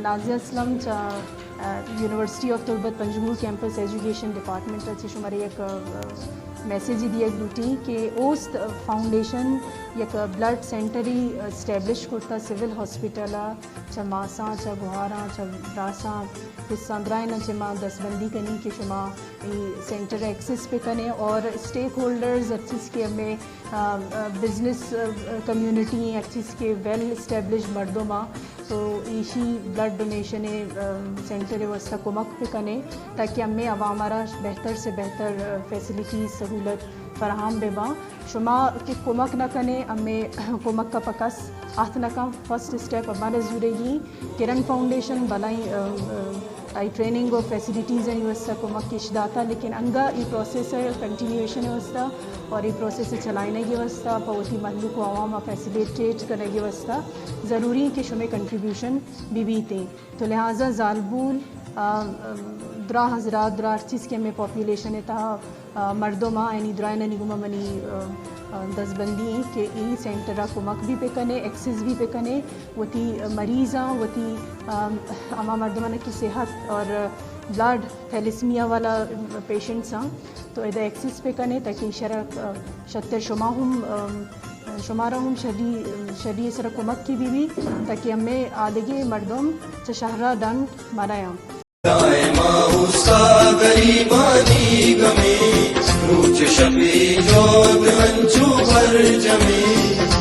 نازیہ اسلم چہ، ء، university of Turbat Panjgur campus education department ء چہ شمارا یک، ء، میسج دیگ لوٹیں کہ اوست فاؤنڈیشن یک بلڈ سینٹری اسٹیبلش کرتا سول ہاسپٹل ء چہ ماساں، چہ گوہاراں، چہ براساں، پساں درائیناں چہ ما دستبندی کنیں کہ شما ای سینٹر ایکسس پہ کنے اور اسٹیک ہولڈرز ہر چیز کہ ہمیں، آ، آ، بزنس، آ، کمیونٹی ہر چیز کہ ویل اسٹیبلش مردم آ تو ایشی بلڈ ڈونیشن، آ، سینٹر واسطہ کمک پہ کنے تاکہ ہمیں عوام را بہتر سے بہتر، آ، فیسلٹی سہولت فراہم بہ باں۔ شما کہ کمک نہ کنے، ہمیں کمک کا پکس آت نہ کن۔ فرسٹ اسٹیپ ہمارا زورگی کرن فاؤنڈیشن بلائیں، ام، ام، آئی ٹریننگ اور فیسلٹیز ہیں، یو ایس ء کمک کش داتا، لیکن انگا ای پروسیس ہے کنٹینیویشن واسطہ اور ای پروسیس چلائنے کے واسطہ پہ وتی مخلوق و عوام فیسلیٹیٹ کرنے کے واسطہ ضروری ہے کہ شمیں کنٹریبیوشن بھی بیتے۔ تو لہذا زالبول، آ، آ، درا حضرات، درا ہر چیز کہ ہمیں پاپولیشن تہا، آ، مردم آ، یعنی درائنانی گوما منی، آ، آ، دزبندی ہیں کہ ای سینٹر را کمک بھی پہ کنے، ایکسس بھی پہ کنے، وتی مریضاں، وتی، آ، ہما مردماں کہ صحت اور بلڈ تھیلیسمیا والا پیشنٹس آں، تو ادا ایکسس پہ کنے تاکہ شرا، آ، شتر شما ہم، آ، شمارا ہم شری، شری سر کمک کی بی بی تاکہ ہمیں آدگے مردم چہ شہرا ڈن مرایاں۔ دائما اوستا گریبانی گمی، روچ شپی جوت انچو برجمی۔